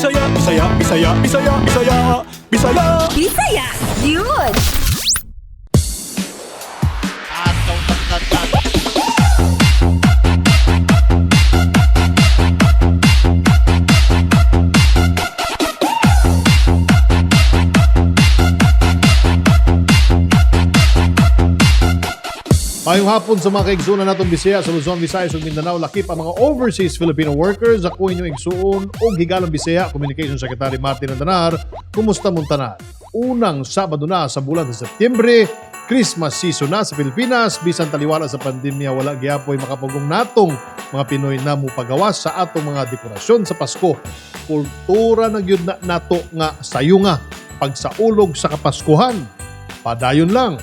Bisaya, Bisaya, Bisaya, Bisaya, Bisaya, Bisaya. Bisaya gyud. Maayong hapon sa mga kaigsuonan natong Bisaya sa Luzon, Visayas ug Mindanao, lakip ang mga overseas Filipino workers. Ako inyong igsuon ug higalong Bisaya, Communication Secretary Martin Andanar. Kumusta mong tanan? Unang Sabado na sa bulan sa Setyembre, Christmas season na sa Pilipinas. Bisan taliwala sa pandemya, wala giyapoy makapugong natong mga Pinoy na mupagawas sa atong mga dekorasyon sa Pasko. Kultura na gyud na nato nga sayo nga pagsaulog sa Kapaskuhan. Padayon lang.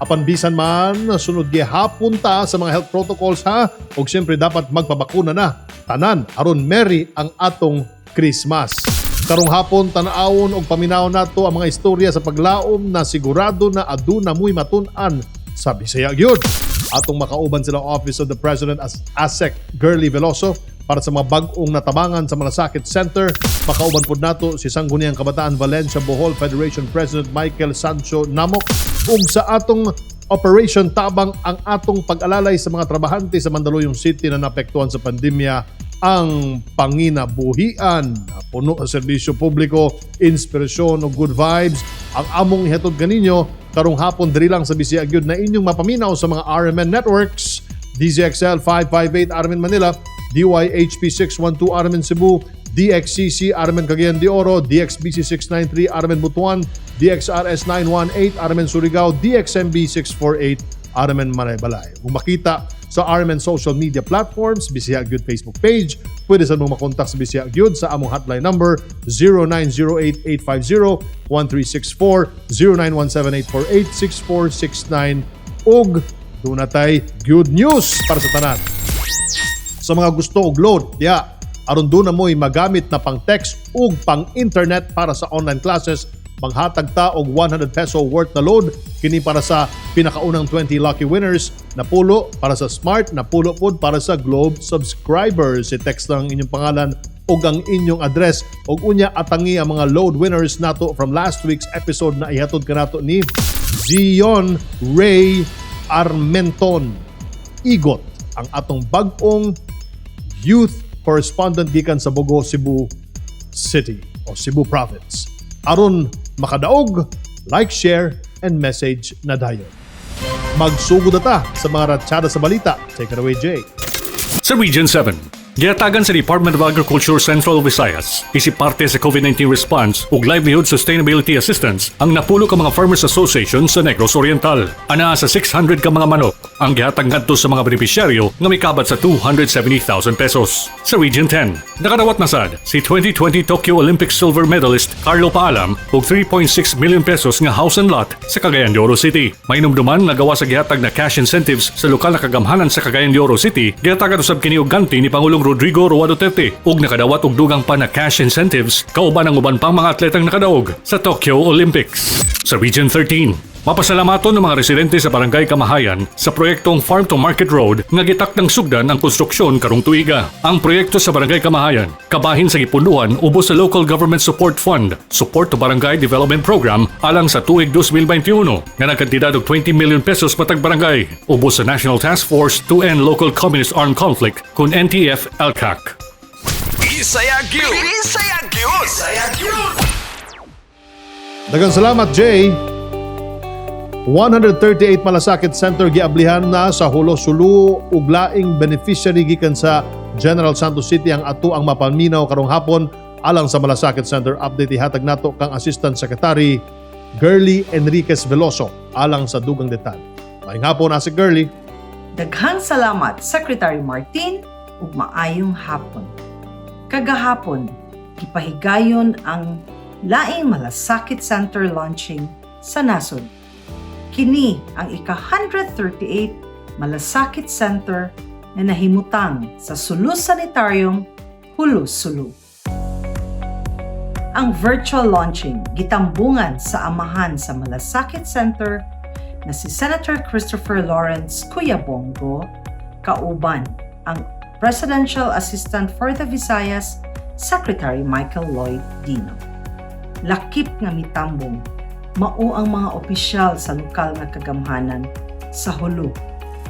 Apan bisan man, sunod gihapon ta sa mga health protocols ha, ug siyempre dapat magpabakuna na. Tanan, aron merry ang atong Christmas. Karong hapon, tan-awon og paminawon nato ang mga istorya sa paglaom na sigurado na aduna mo'y matun-an sa Bisaya gyud. Atong makauban sila Office of the President as ASEC Girly Veloso para sa mga bag-ong natabangan sa Malasakit Center. Makauban pod nato si Sangguniang Kabataan Valencia Bohol Federation President Michael Sancho Namok ug sa atong Operation Tabang, ang atong pag-alalay sa mga trabahante sa Mandaluyong City na naapektuhan sa pandemya ang panginabuhian. Puno sa serbisyo publiko, inspirasyon ug good vibes ang among ihatod kaninyo karong hapon diri lang sa Bisaya gyud na inyong mapaminaw sa mga RMN networks: DZXL 558 RMN Manila, DYHP 612 RMN Cebu, DXCC RMN Cagayan de Oro, DXBC 693 RMN Butuan, DXRS 918 RMN Surigao, DXMB 648 RMN Malaybalay. Kung makita sa RMN social media platforms, Bisaya Gyud Facebook page, pwede sa mong makontak sa Bisaya Gyud sa among hotline number 0908-850-1364, 0917-848-6469 ug duna tay good news para sa tanan. Sa mga gusto og load, diya, aron duna mo'y magamit na pang text ug pang internet para sa online classes, manghatag ta og 100 peso worth na load kini para sa pinakaunang 20 lucky winners, napulo para sa Smart, napulo pod para sa Globe subscribers. I-text lang ang inyong pangalan ug ang inyong address ug unya atangi ang mga load winners nato from last week's episode na ihatod kanato ni Zion Ray Armenton Igot, ang atong bag-ong youth correspondent gikan sa Bogo, Cebu City o Cebu Province. Aron makadaog, like, share, and message na dayon. Magsugod na ta sa mga ratsada sa balita. Take it away, Jay. Sa Region 7, gihatagan sa Department of Agriculture Central Visayas isip parte sa COVID-19 response ug livelihood sustainability assistance ang napulo ka mga farmers association sa Negros Oriental. Anaa sa 600 ka mga manok ang gihatag ngadto sa mga benepisyaryo nga mikabat sa 270,000 pesos. Sa Region 10, nakadawat na sad si 2020 Tokyo Olympic silver medalist Carlo Paalam og 3.6 million pesos nga house and lot sa Cagayan de Oro City. Mainumduman nga gawas sa gihatag na cash incentives sa lokal na kagamhanan sa Cagayan de Oro City, gihatagan usab kini og ganti ni Pangulong Rodrigo Roa Duterte ug nakadawat og dugang pa na cash incentives kauban ang uban pang mga atletang nakadaog sa Tokyo Olympics. Sa Region 13, mapasalamaton ng mga residente sa Barangay Kamahayan sa proyektong Farm to Market Road nga gitakdang sugdan ang konstruksyon karong tuiga. Ang proyekto sa Barangay Kamahayan, kabahin sa gipunduhan ubos sa Local Government Support Fund, Support to Barangay Development Program alang sa tuig 2021 nga nagkantidad og 20 million pesos matag barangay ubos sa National Task Force to End Local Communist Armed Conflict kun NTF-ELCAC. Bisaya gyud. Bisaya gyud. Bisaya gyud. Daghang salamat, Jay. 138 Malasakit Center giablihan na sa Jolo, Sulu ug laing beneficiary gikan sa General Santos City ang ato ang mapaminaw karong hapon. Alang sa Malasakit Center update, ihatag nato kang Assistant Secretary Girly Enriquez Veloso alang sa dugang detalye. Maayong hapon, si Girly. Daghang salamat, Secretary Martin, ug maayong hapon. Kagahapon, gipahigayon ang laing Malasakit Center launching sa nasod. Kini ang ika-138 Malasakit Center na nahimutang sa Sulu Sanitarium, Jolo, Sulu. Ang virtual launching gitambungan sa amahan sa Malasakit Center na si Senator Christopher Lawrence Kuya Bong Go, kauban ang Presidential Assistant for the Visayas, Secretary Michael Lloyd Dino. Lakip nga mitambong, mao ang mga opisyal sa lokal nga kagamhanan sa Jolo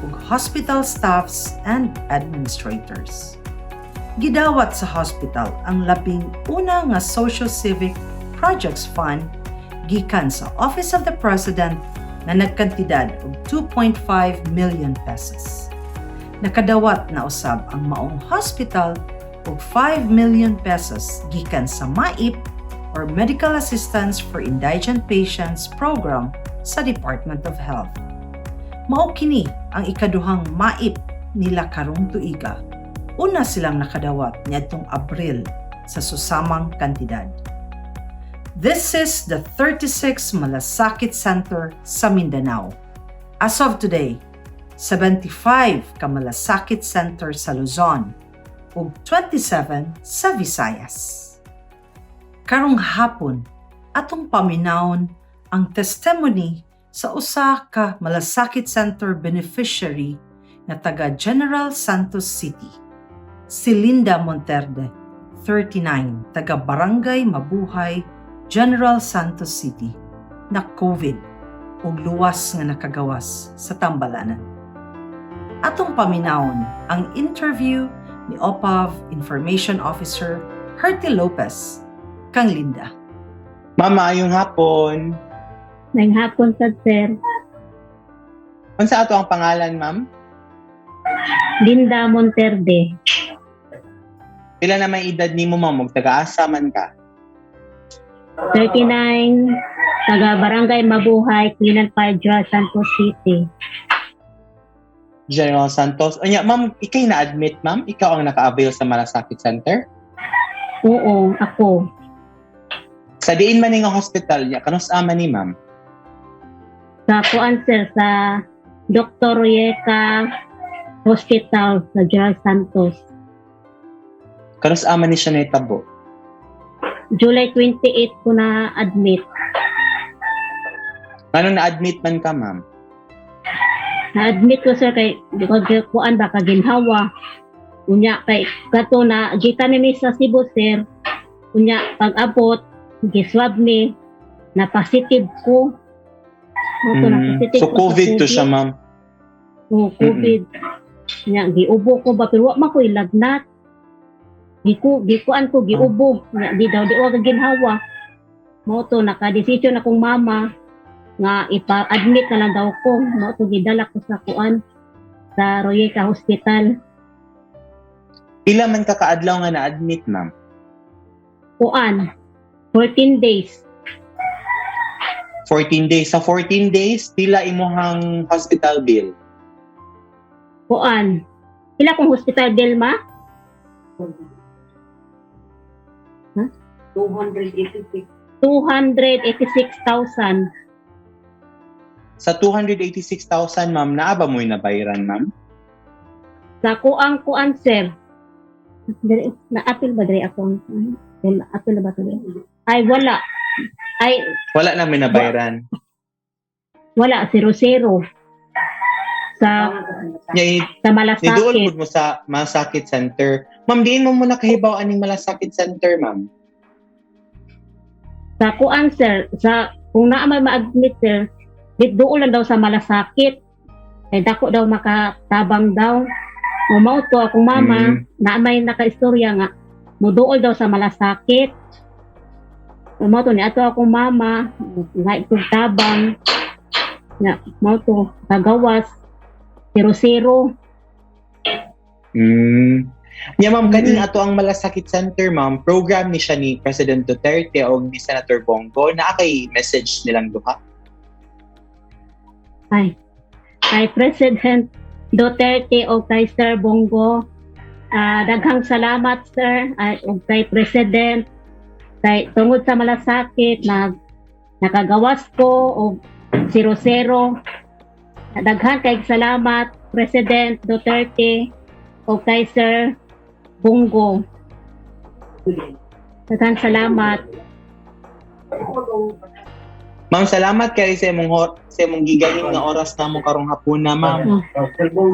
ug hospital staffs and administrators. Gidawat sa hospital ang 11 nga Socio-Civic Projects Fund gikan sa Office of the President na nagkantidad og 2.5 million pesos. Nakadawat na usab ang maong hospital og 5 million pesos gikan sa MAIP or Medical Assistance for Indigent Patients Program sa Department of Health. Mao kini ang ikaduhang MAIP nila karong tuiga. Una silang nakadawat niadtong Abril sa susamang kantidad. This is the 36 Malasakit Center sa Mindanao. As of today, 75 ka Malasakit Center sa Luzon ug 27 sa Visayas. Karong hapon, atong paminawon ang testimony sa usa ka Malasakit Center beneficiary nga taga General Santos City. Si Linda Monterde, 39, taga Barangay Mabuhay, General Santos City, na COVID ug luwas nga nakagawas sa tambalanan. Atong paminawon ang interview ni OPAV Information Officer Herty Lopez kang Linda. Ma'am, maayong hapon. Maayong hapon sad, sir. Unsa ato ang pangalan, ma'am? Linda Monterde. Pila na may edad nimo, ma'am? Ug taga-asa man ka? 39, taga Barangay Mabuhay, Quinal Padre, Santos City. General Santos. Unya, ma'am, ikay na-admit, ma'am? Ikaw ang naka-avail sa Malasakit Center? Oo, ako. Sa diin man ni nga hospital niya, kanus ama ni ma'am? Sa kuan, sir, sa Dr. Royeca Hospital sa General Santos. Kanus ama ni siya nahitabo? July 28 ko na admit. Ngano na-admit man ka, ma'am? Na-admit ko, sir, kay di ko kuan ba kaginhawa. Unya kay kato na gikan ni sa Cebu, sir. Unya pag abot giswab ni na positive ko. Mo to, na positive So, ko sa COVID to siya, ma'am. Oo, COVID. Nya giubo ko ba pero wa man ko'y lagnat. Giku gikuan ko giubo. Nya di daw di wa ginhawa. Mao to nakadesisyon akong mama nga ipa-admit na lang daw ko. Mao to gidala ko sa kuan sa Royeca Hospital. Pila man ka kaadlaw nga na-admit, ma'am? Kuan 14 days. 14 days. Sa 14 days, pila imuhang hospital bill? Kuan. Pila kong hospital bill, ma? Huh? 286. 286,000. Sa 286,000, ma'am, naa ba mo'y nabayaran, ma'am? Sa kuang kuan, sir. Diri, na-appeal ba diri ako ang na-appeal na ba to diri? Ay, wala. Ay, Wala na may nabayaran. wala, zero zero. Sa Nya, sa niduol Malasakit. pud mo sa Malasakit Center. Ma'am, diin mo muna kahibaw aning Malasakit Center, ma'am. Sa kuan, sir, sa kung naa may ma-admit, sir, dit duol lang daw sa Malasakit. Eh dako daw makatabang daw. Mao to akong mama, naa may nakaistorya nga muduol daw sa Malasakit. Mao to ni ato akong mama, nga itong tabang. Nga mao to kagawas zero zero. Nya ma'am, kaning ato ang Malasakit Center, ma'am, program ni siya ni President Duterte o ni Senator Bong Go. Naa kay message nilang duha? Ay, kay President Duterte o kay Sir Bong Go, daghang salamat, sir, ay, ug kay President kay tungod sa Malasakit nag nakagawas ko og zero zero. Daghan kay salamat, President Duterte o kay Sir Bong Go. Daghan salamat. Ma'am, salamat kay sa imong gigaling nga oras namo karong hapuna, ma'am.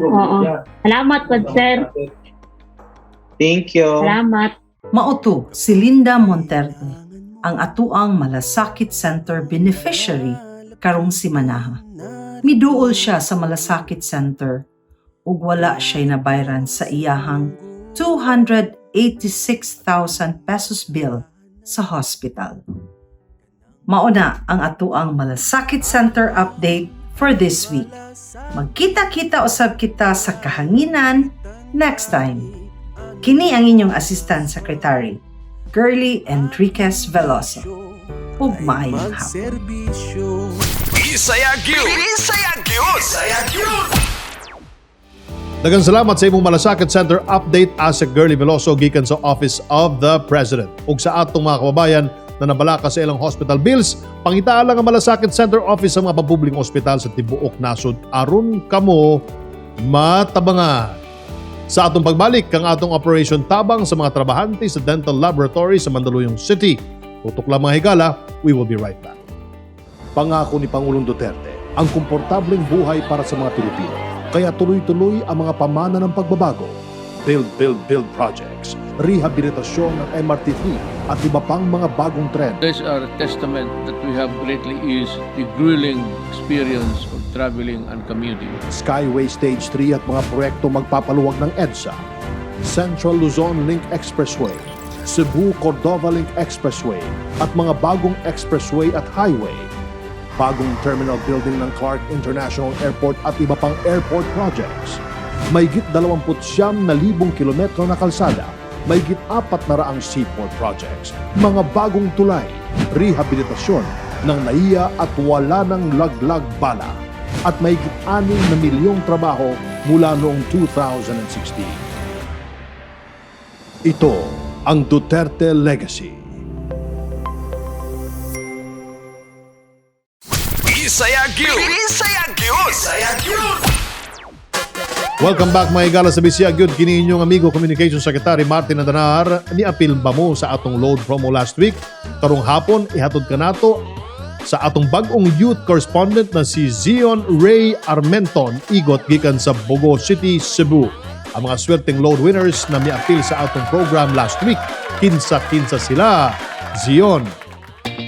Oo. Salamat pod, sir. Thank you. Salamat. Mao to si Linda Monterde, ang atuang Malasakit Center beneficiary karong simanaha. Miduol siya sa Malasakit Center ug wala siya'y nabayran sa iyahang 286,000 pesos bill sa hospital. Mao na ang atuang Malasakit Center update for this week. Magkita-kita usab kita sa kahanginan next time. Kini ang inyong Assistant Secretary, Girly Enriquez Veloso. Ug maayong hapon. Bisaya gyud. Bisaya gyud. Bisaya gyud. Daghang salamat sa imong Malasakit Center update, Asec Girly Veloso, gikan sa Office of the President. Ug sa atong mga kababayan na nabalaka sa ilang hospital bills, pangitaa lang ang Malasakit Center office sa mga pampublikong ospital sa tibuok nasod aron kamo matabangan. Sa atong pagbalik, ang atong Operation Tabang sa mga trabahante sa dental laboratory sa Mandaluyong City. Tutok lang, mga higala, we will be right back. Pangako ni Pangulong Duterte ang komportableng buhay para sa mga Pilipino. Kaya tuloy-tuloy ang mga pamana ng pagbabago. Build, build, build projects, rehabilitasyon ng MRT3 at iba pang mga bagong tren. These are a testament that we have greatly eased the grueling experience of traveling and commuting. Skyway Stage 3 at mga proyekto magpapaluwag ng EDSA, Central Luzon Link Expressway, Cebu-Cordova Link Expressway at mga bagong expressway at highway, bagong terminal building ng Clark International Airport at iba pang airport projects, mahigit 29,000 kilometro na kalsada, mahigit 400 seaport projects, mga bagong tulay, rehabilitasyon ng NAIA at wala ng laglag bala, at mahigit 6 na milyong trabaho mula noong 2016. Ito ang Duterte Legacy. Bisaya gyud. Bisaya gyud. Bisaya gyud. Welcome back, mga higala, sa Bisaya Gyud. Kini inyong amigo, Communication Secretary Martin Andanar. Ni-apil ba mo sa atong load promo last week? Karong hapon, ihatod ka nato sa atong bagong youth correspondent na si Zion Ray Armenton Igot gikan sa Bogo City, Cebu. Ang mga swerteng load winners na miapil sa atong program last week. Kinsa-kinsa sila? Zion.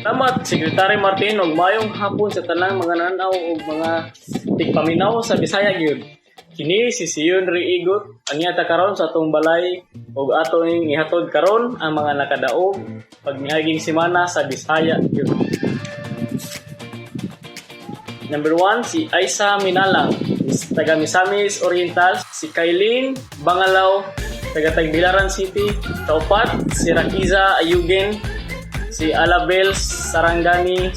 Salamat, Secretary Martin, ug maayong hapon sa tanang mga nanaw ug mga tigpaminaw sa Bisaya gyud. Kini si Sion Riigot, ania ta karon sa atong balay ug ato ning ihatod karon ang mga nakadaog pag miaging semana sa Bisaya gyud. Number 1, si Aisa Minalang, taga Misamis Oriental. Si Kailin Bangalaw, taga Tagbilaran City. Kaupat, si Rakiza Ayugen, si Alabel Sarangani.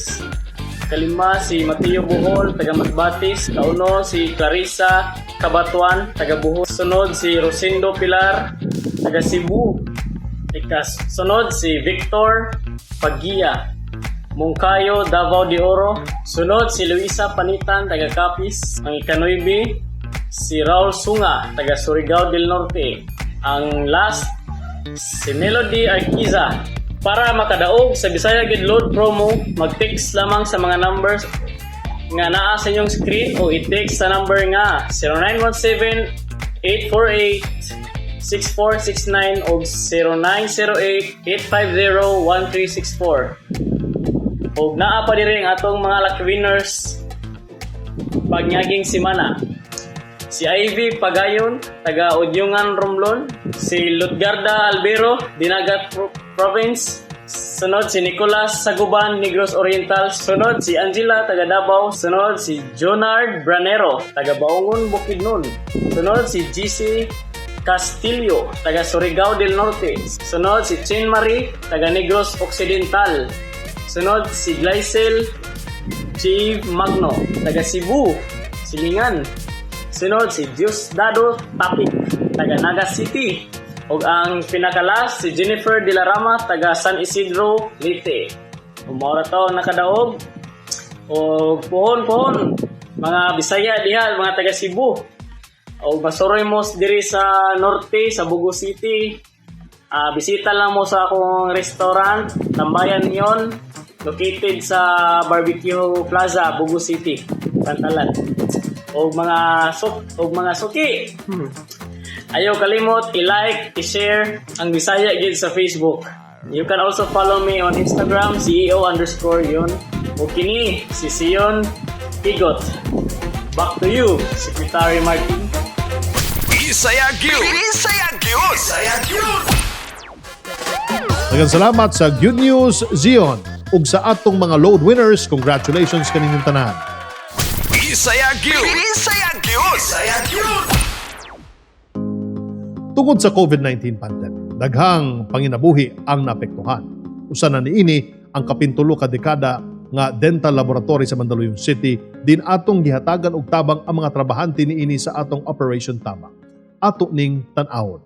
Kalima, si Mateo Bohol, taga Masbatis. Kauno, si Clarissa Kabatuan, taga Bohol. Sunod, si Rosendo Pilar, taga Cebu. Ikasunod, si Victor Pagia, Moncayo, Davao de Oro. Sunod, si Luisa Panitan, taga Capiz. Ang ikanuibi, si Raul Sunga, taga Surigao del Norte. Ang last, si Melody Arquiza. Para makadaog sa Bisaya Gyud Load promo, mag-text lamang sa mga numbers nga naa sa inyong screen o i-text sa number nga 0917 848 6469 o 0908 850 1364. Og naa pa diri ang atong mga lucky winners pagnyaging semana. Si Ivy Pagayon, taga Odyungan, Romblon. Si Lutgarda Albero, Dinagat Province. Sunod si Nicolas Saguban, Negros Oriental. Sunod si Angela, taga Davao. Sunod si Jonard Branero, taga Baungon, Bukidnon. Sunod si GC Castillo, taga Surigao del Norte. Sunod si Chin Marie, taga Negros Occidental. Sunod si Glycel G. Magno, taga Cebu, Silingan. Sunod si Diosdado Tapik, taga Naga City. Ug ang pinaka-last si Jennifer De La Rama, taga San Isidro, Leyte. Ug mao ra to ang nakadaog. O pohon pohon mga Bisaya diha, mga taga Cebu. O masuroy mo diri sa norte, sa Bogo City. Ah, bisita lang mo sa akong restaurant, Tambayan Niyon, located sa Barbecue Plaza, Bogo City, Pantalan. O mga suki. Ayaw kalimot i-like, i-share ang Bisaya gyud sa Facebook. You can also follow me on Instagram, CEO_yun. O kini, si Sion Igot. Back to you, Secretary Martin. Bisaya gyud. Bisaya gyud. Bisaya gyud. Daghang salamat sa Good News Zion ug sa atong mga load winners. Congratulations kaninyong tanan. Bisaya gyud. Bisaya gyud. Bisaya gyud. Tungod sa COVID-19 pandemic, daghang panginabuhi ang naapektuhan. Usa na niini ang kapintulo ka dekada nga dental laboratory sa Mandaluyong City din atong gihatagan og tabang ang mga trabahante niini sa atong Operation Tabang. Ato ning tan-awon.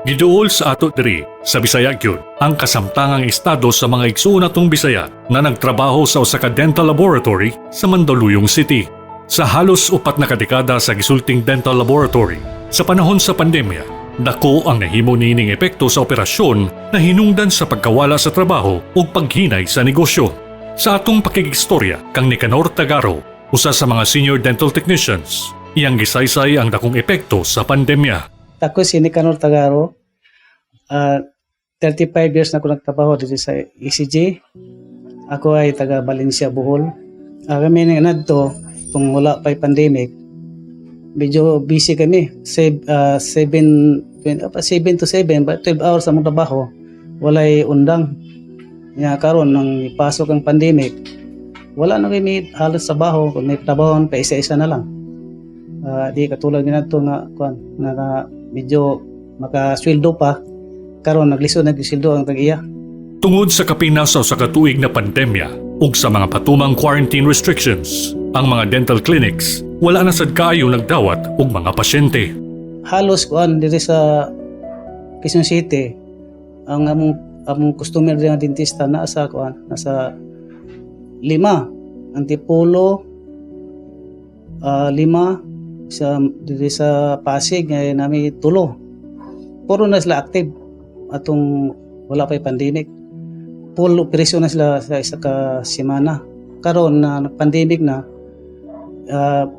Giduol sa ato diri sa Bisaya gyud ang kasamtangang estado sa mga igsuon natong Bisaya na nagtrabaho sa usa ka dental laboratory sa Mandaluyong City. Sa halos 4 na kadekada sa gisulting dental laboratory, sa panahon sa pandemya, dako ang nahimo niining epekto sa operasyon na hinungdan sa pagkawala sa trabaho ug paghinay sa negosyo. Sa atong pakigistorya kang Nicanor Tagaro, usa sa mga senior dental technicians, iyang gisaysay ang dakong epekto sa pandemya. Ako si Nicanor Tagaro. 35 years na ako nagtrabaho dito sa ECG. Ako ay taga Valencia, Bohol. Kami nga nadto, kung wala pa'y pandemic, medyo busy kami. 7, 7 to 7, but 12 hours among trabaho, walay undang. Ya karon nang ipasok ang pandemic, wala na kami halos trabaho. Kung may trabaho, pa isa-isa na lang. Di katulad ni nato nga kuan nga medyo makasweldo pa, karon naglisod naglisweldo ang tag-iya. Tungod sa kapina sa usa ka tuig na pandemya ug sa mga patumang quarantine restrictions, ang mga dental clinics wala na sad kaayo nagdawat og mga pasyente. Halos kuan diri sa Quezon City, ang among customer diri nga dentista naa sa kuan, nasa lima: Antipolo, lima sa diri sa Pasig ay nami tulo. Puro na sila active atong wala pa'y pandemic. Full operation na sila sa isa ka semana. Karon na pandemic na,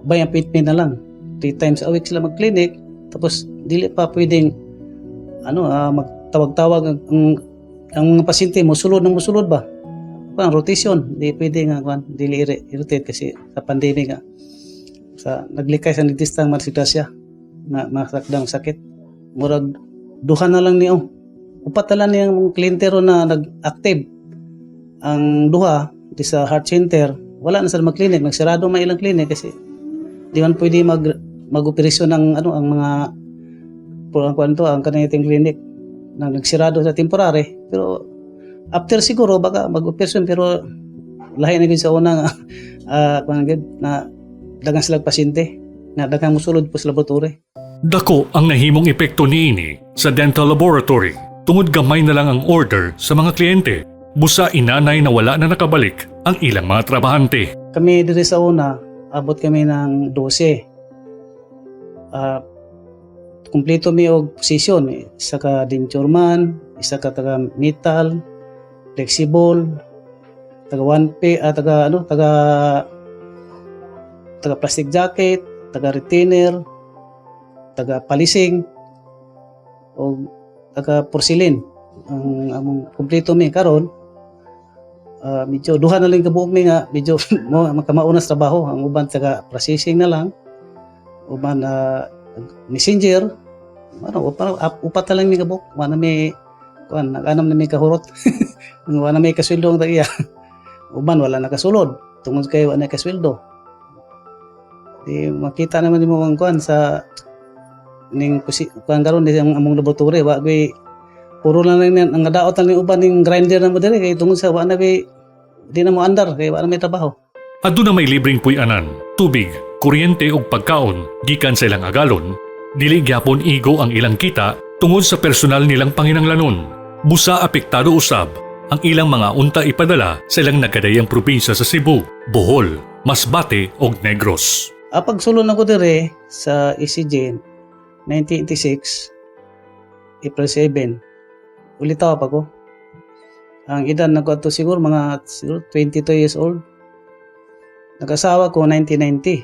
by appointment na lang, three times a week sila mag-clinic. Tapos dili pa pwedeng ano magtawag-tawag ang mga pasyente, musulod ng musulod ba, kuan, rotation. Di pwede nga kuan, dili i-rotate kasi sa pandemic nga sa naglikay sa dentista ang siya na masakdang sakit. Murag duha na lang niyo, upat na lang niyang mga kliyentero na nag-active. Ang duha di sa heart center, wala na sila mag-clinic, nagsarado man ilang clinic kasi di man pwede mag-operasyon ng ano ang mga ang kuan to, ang kanang clinic na nagsirado sa temporary. Pero after siguro baka mag-operasyon, pero lahi na gyud sa una nga kuan gyud na daghang sila pasyente na daghang musulod po sa laboratory. Dako ang nahimong epekto niini sa dental laboratory tungod gamay na lang ang order sa mga kliyente. Busa inanay na wala na nakabalik ang ilang mga trabahante. Kami diri sa una, abot kami ng 12. Kumpleto mi og posisyon, isa ka dentureman, isa ka taga metal, flexible, taga 1P, taga ano, taga taga plastic jacket, taga retainer, taga polishing, o taga porcelain. Ang among kumpleto mi karon, medyo duha na lang kabuok mi nga medyo mo makamauna sa trabaho. Ang uban taga processing na lang, uban messenger ano, upat na lang mi kabuok. Wa na mi kuan, nag-anam na mi kahurot, wa na mi kasweldo ang tag-iya. Uban wala na kasulod tungod kay wa na kasweldo. Di makita naman nimo ang kuan sa ning kuan karon di ang among laboratory, wa gyud, puro na lang ang nadaot na lang uban ning grinder na mo diri kay tungod sa wa na gyud, di na mo andar kay wa na may trabaho. Aduna may libreng puy-anan, tubig, kuryente ug pagkaon gikan sa ilang agalon, dili gyapon igo ang ilang kita tungod sa personal nilang panginanglanon. Busa apektado usab ang ilang mga unta ipadala sa ilang nagkadayang probinsya sa Cebu, Bohol, Masbate ug Negros. Pagsulod nako dire sa ECG 1986, April 7, ulitaw pa ko. Ang edad nako ato siguro mga siguro 22 years old. Nag-asawa ko 1990.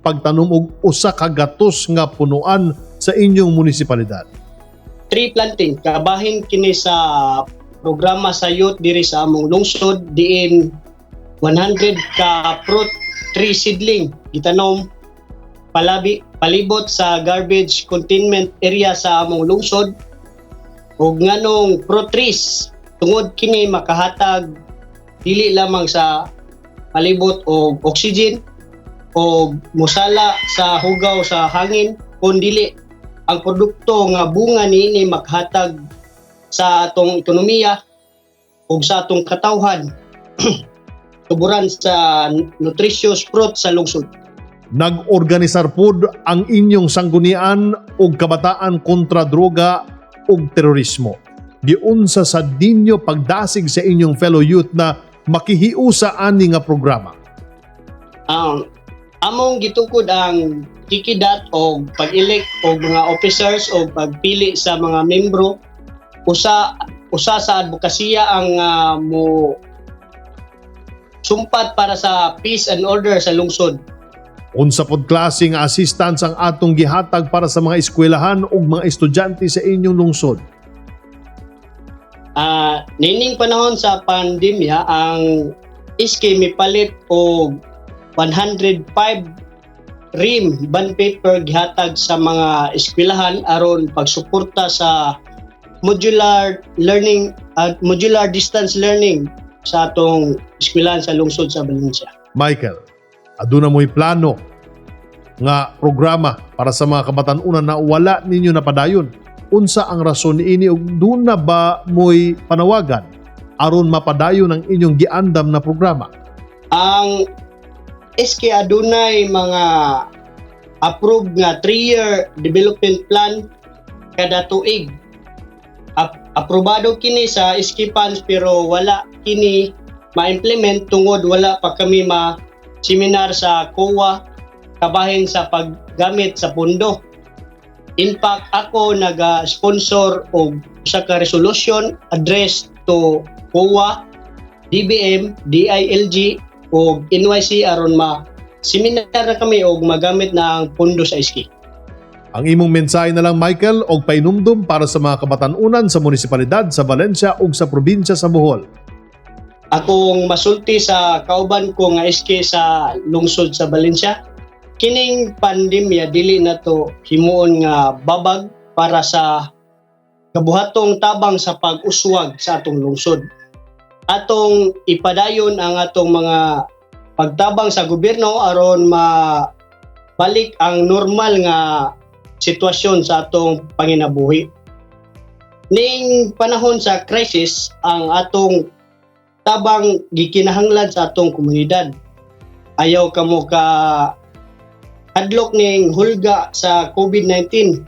pagtanom og 100 nga punuan sa inyong munisipalidad? Tree planting kabahin kini sa programa sa youth diri sa among lungsod, diin 100 ka fruit tree seedling gitanom palabi palibot sa garbage containment area sa among lungsod. Ug nganong fruit trees? Tungod kini makahatag dili lamang sa palibot og oxygen o musala sa hugaw sa hangin, kun dili ang produkto nga bunga niini makahatag sa atong ekonomiya ug sa atong katawhan tuburan sa nutritious fruit sa lungsod. Nag-organisar pod ang inyong sanggunian og kabataan kontra droga ug terorismo. Giunsa sa ninyo pagdasig sa inyong fellow youth na makihiusa ani nga programa? Ang among gitukod ang kikidat o pag-elect og mga officers o pagpili sa mga membro, usa usa sa advokasya ang mo sumpat para sa peace and order sa lungsod. Unsa pod klase nga assistance ang atong gihatag para sa mga eskwelahan ug mga estudyante sa inyong lungsod? Nining panahon sa pandemya, ang SK mipalit og 105 ream bond paper gihatag sa mga eskwelahan aron pagsuporta sa modular learning at modular distance learning sa atong eskwelahan sa lungsod sa Valencia. Michael, aduna mo'y plano nga programa para sa mga kabatan-unan na wala ninyo napadayon. Unsa ang rason niini ug duna ba mo'y panawagan aron mapadayon ang inyong giandam na programa? Ang SK adunay mga approved nga 3-year development plan kada tuig. Aprobado kini sa SK funds, pero wala kini ma-implement tungod wala pa kami ma seminar sa COA kabahin sa paggamit sa pundo. In fact, ako naga-sponsor og usa ka resolution addressed to COA, DBM, DILG ug NYC aron ma seminar na kami og magamit na ang pundo sa SK. Ang imong mensahe na lang, Michael, og painumdum para sa mga kabatan-unan sa munisipalidad sa Valencia ug sa probinsya sa Bohol. Akong masulti sa kauban ko nga SK sa lungsod sa Valencia, kining pandemya dili na to himuon nga babag para sa kabuhatong tabang sa pag-uswag sa atong lungsod. Atong ipadayon ang atong mga pagtabang sa gobyerno aron mabalik ang normal nga sitwasyon sa atong panginabuhi. Ning panahon sa crisis, ang atong tabang gikinahanglan sa atong komunidad. Ayaw kamo ka hadlok ning hulga sa COVID-19.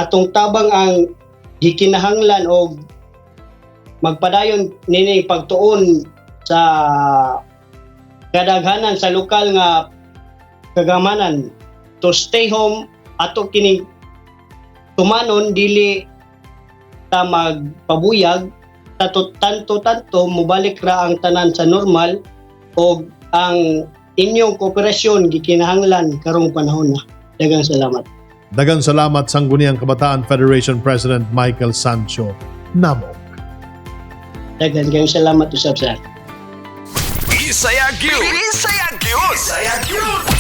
Atong tabang ang gikinahanglan og magpadayon nining pagtuon sa kadaghanan sa lokal nga kagamanan to stay home. Ato kining tumanon, dili ta magpabuyag, tato tanto tanto mobalik ra ang tanan sa normal og ang inyong kooperasyon gikinahanglan karong panahon na. Daghang salamat. Daghang salamat, Sangguniang Kabataan Federation President Michael Sancho Namok. Daghang kayong salamat usab, sir. Bisaya gyud. Bisaya gyud. Bisaya gyud.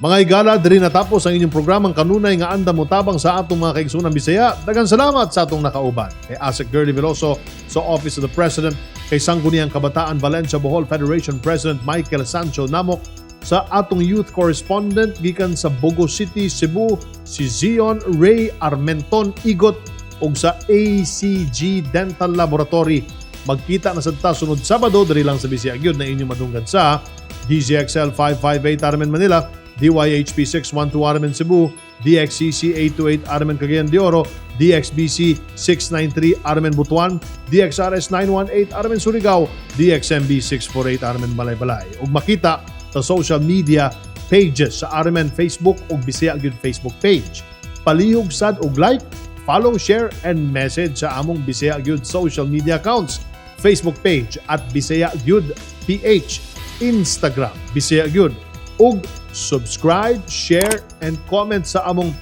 Mga higala, diri natapos ang inyong programang kanunay nga andam motabang sa atong mga kaigsunan Bisaya. Daghang salamat sa atong nakauban. Kay Asec Girlie Veloso sa Office of the President, kay Sangguniang Kabataan Valencia Bohol Federation President Michael Sancho Namok, sa atong youth correspondent gikan sa Bogo City, Cebu, si Zion Ray Armenton Igot, ug sa ACG Dental Laboratory. Magkita na sad ta sunod Sabado diri lang sa Bisaya gyud na inyong madunggan sa DZXL 558 RMN Manila, DYHP 612 RMN Cebu, DXCC 828 RMN Cagayan de Oro, DXBC 693 RMN Butuan, DXRS 918 RMN Surigao, DXMB 648 RMN Malaybalay. Ug makita sa social media pages sa RMN Facebook ug Bisaya gyud Facebook page. Palihog sad og like, follow, share, and message sa among Bisaya gyud social media accounts. Facebook page @BisayaGyud PH, Instagram Bisaya Gyud, Ug subscribe, share, and comment sa among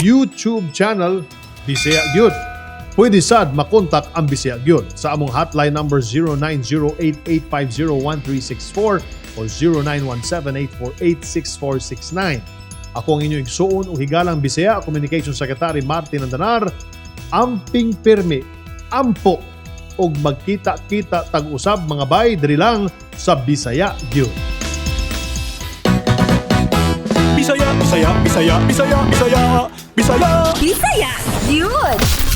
YouTube channel, Bisaya Gyud. Pwede sad makontak ang Bisaya Gyud sa among hotline number 0908-850-1364 o 0917-848-6469. Ako ang inyong igsuon o higalang Bisaya, Communication Secretary Martin Andanar. Amping pirmi, ampo, og magkita-kita tag-usab, mga bay, diri lang sa Bisaya Gyud. Bisaya, Bisaya, Bisaya, Bisaya, Bisaya, Bisaya. Bisaya Gyud.